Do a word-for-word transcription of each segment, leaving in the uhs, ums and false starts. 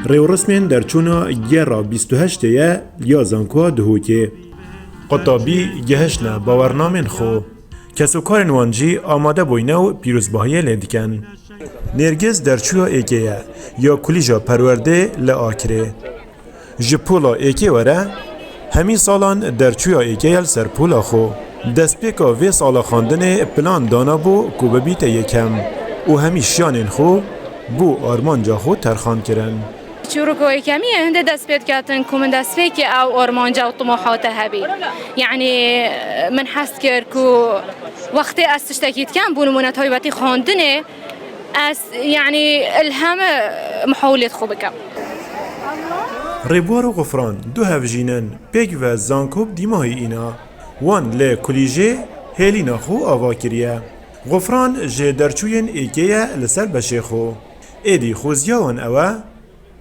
Rêwresmên derçûna gera bîst û heştê ye ya Zankoya Duhokê. Qutabî gihiştine bawernamên xwe. Kesokarên wan jî amade bûyne û pîrozbahiyê lê dikin. Nêrgiz derçûya êkê ye ya Kulîja Perwerdê li Akirê. Ji pola êkê were, hemî salan derçûya êkê ye li ser pola xwe. Destpêka vê sala xwendinê plan danabû ku bibîte yekem û hemî şiyanên xwe bo armanca xwe terxan kirin. Çîroka yekemî ye, hindê dest pê diketin ku min destpêkê ew armanca û timoha te hebî. Yanî min hez kir ku wextê ez tiştekî dikem, bo nimûne taybetî xwendinê, ez, yanî, li hemî mihawilêt xwe bikim. Rêbwar û Xufran du hevjîn in, pêk ve zanko bi dîmahî îna. Wan li kulîjê hêlîna xwe ava kiriye. Xufran ji derçûyên êkê ye li ser beşê xwe. Êdî xoziya wan ew e,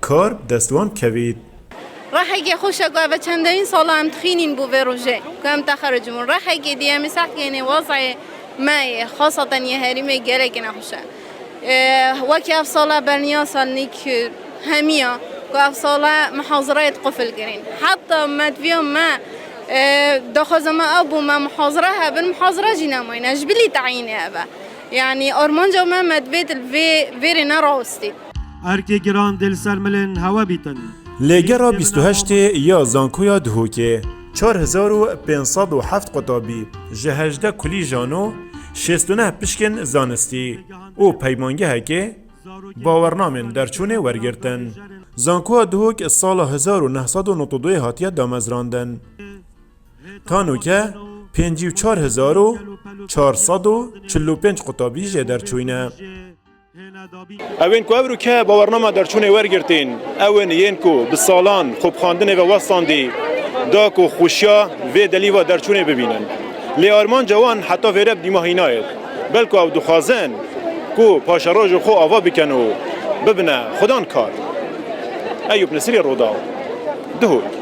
kar bi dest wan bikevît. Rehekê xweş e ku ev çendemîn sala em dixwînîn bo vê rojê ku em texericibûn. Rehekê dî em ê seh kênê wazayê me yê, xaseten yê herêmê gelekî nexweş e. Ee, wekî ev sala berniya salnîk, e, hemiya ku ev sala muhazirayê diqufil kirin. Heta me diviya me, e, daxwaza me ew bû me muhazira hebin, muhazira jî nemayne. Ji bilî teyînê ev e. Yanî armanca me, me divêt li vê, vê rê nerawistî. Erkê giran dê li ser milên hewe bîtin. Lêgera bîst û heştê ya Zankoya Duhokê, çar hezar û pênc sed û heft qutabî, ji hejdeh kulîjan û şêst û neh pişkên zanistî û peymangehekê bawernamên derçûnê wergirtin. Zankoya Duhok sala hezar û neh sed û nod û duyê hatiye damezrandin. Ta nûke pêncî û çar hezar û çar sed û çil û pênc qutabî jê derçûyne. Ew ên ku evroke bawernama derçûnê wergirtîn, ew in yên ku bi salan xwe bi xwendinê ve westandî, da ku xweşiya vê delîva derçûnê bibînin. Lê armanca wan heta vêre bi dîmahî nayêt. Belku ew dixwazin ku paşeroja xwe ava bikin û bibine xwedan kar. Eyûp Nesirî, Rûdaw, Duhok.